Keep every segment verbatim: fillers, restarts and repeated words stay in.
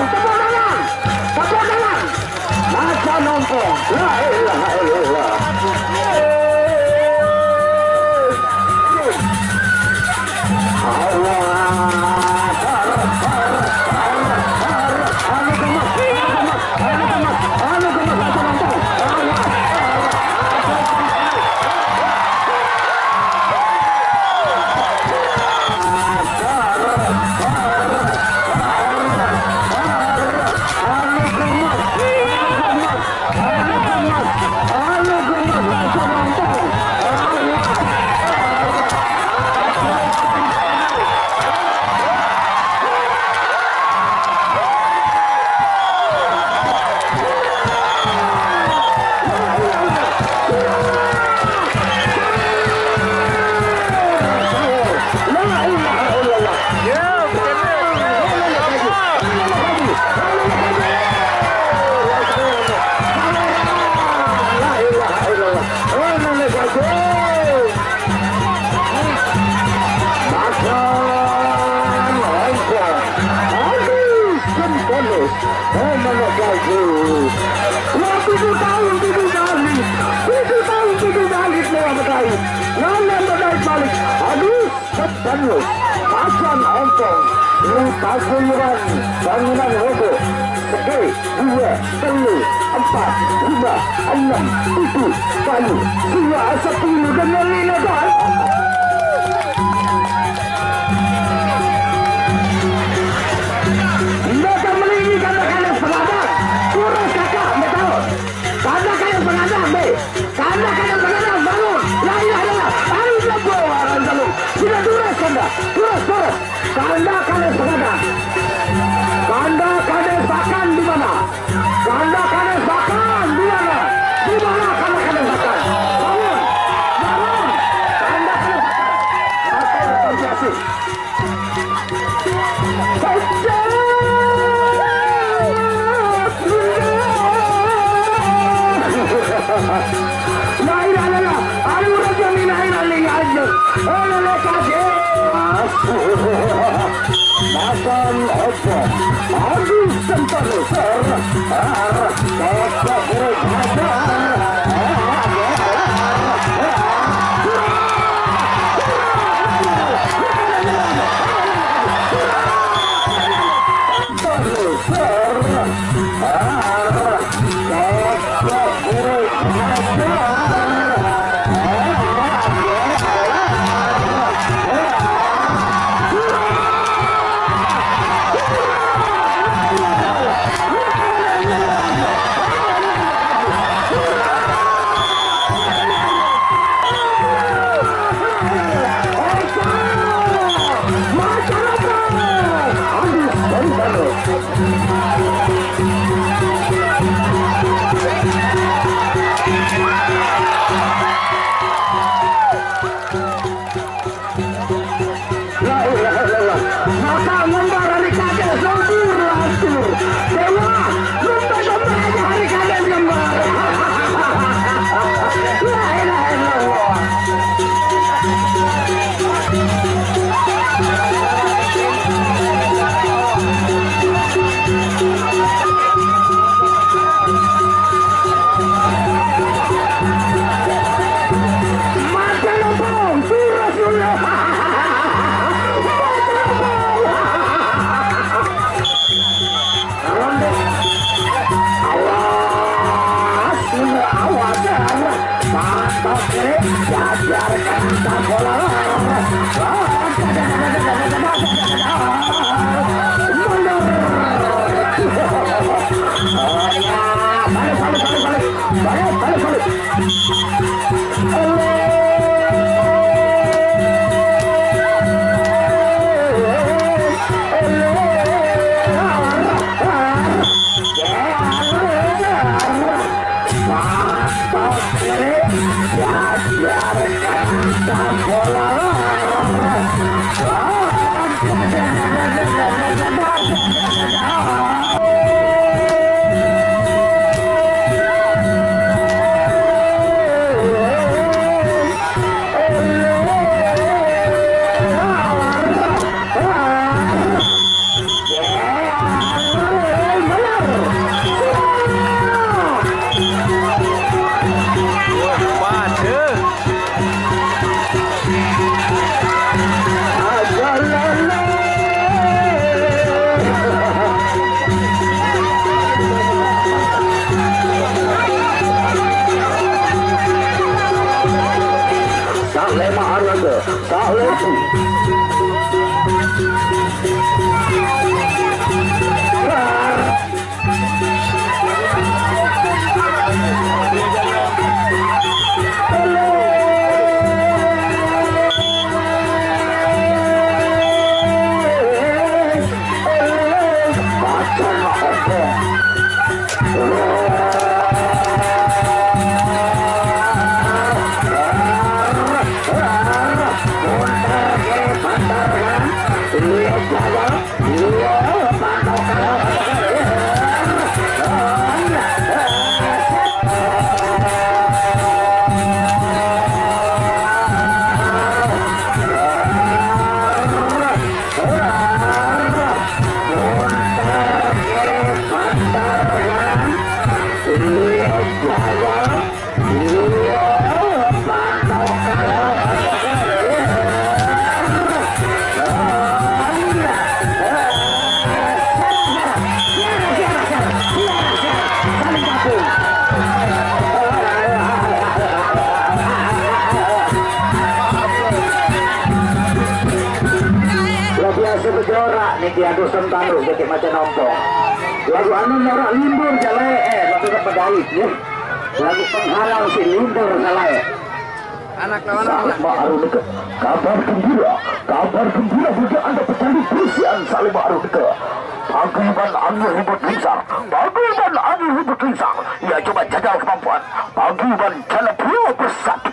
Tepuk tangan. Tepuk tangan. Masa nongkrong. La ilaha illallah. Allah. Tujuh tahun, tujuh kali. Tujuh tahun, tujuh kali telah berkali. Nana berkali balik. Aduh, sebenarnya. Pasang ompong. Lupa guyuran. Bangunan roboh. Oke, dua, telu, empat, lima, enam, tujuh, kali. Dua, sepuluh, dengan lima, dah. Mereka melinggi kata-kata sepadan. Kurang kakak, mereka tahu. Kanda kaya pengadang, be. Kanda kaya pengadang, bangun. La ilaha illallah. Ayo, Jabo, orang Jabo. Sudah durus, Kanda. Durus, durus. Kanda kaya pengadang. Kanda kaya pakan di mana? Kanda kaya pakan di mana? Di mana Kanda kaya pakan? Bangun. Bangun. Kanda kaya pakan. Apa yang terjadi? La ilaha illallah. Aduh, raja mina ina ling aja. Aduh, leka je. Makan apa? Aduh, sentar besar. Arah, kata berkata. La ilaha illallah. Maka ngembar hari kades, lembur, lantur. Dewa, ngembar, ngembar aja hari kades, ngembar. La ilaha illallah. Mata lempung, turus dulu. Mata lempung. Ronde. Awas, awas, awas. Mantap, kiri. Jajarkan bola. Mundur. Oh, ya. Balik, balik, balik, balik. Balik, balik, balik. Tak lemah harga, tak lesu. Luar biasa berjorak nih, diadu sentanduk jadi macam ompong. Lagu anu norak limbur jalai, eh, lagu apa gaib ya? Lagu penghalang si limbur jalai. Anak lawan anak. Salema Aruneka, kabar gembira, kabar gembira bagi anda pecandu puisian Salema Aruneka. Paguyuban angin ribut lingsar, paguyuban angin ribut lingsar. Ya, coba jajal kemampuan. Paguyuban Cana Prio bersatu.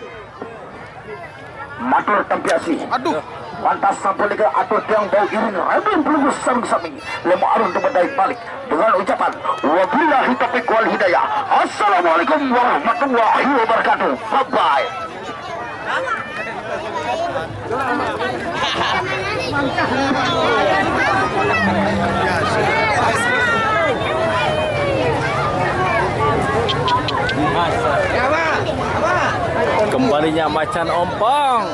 Matur tampi asih. Aduh. Pantas sampun nika atur tiang bau iring raden pelungguh sareng sami. Lema Arun tebedai balik dengan ucapan wabillahi taufiq wal hidayah. Assalamualaikum warahmatullahi wabarakatuh. Bye bye. Kembalinya macan ompong.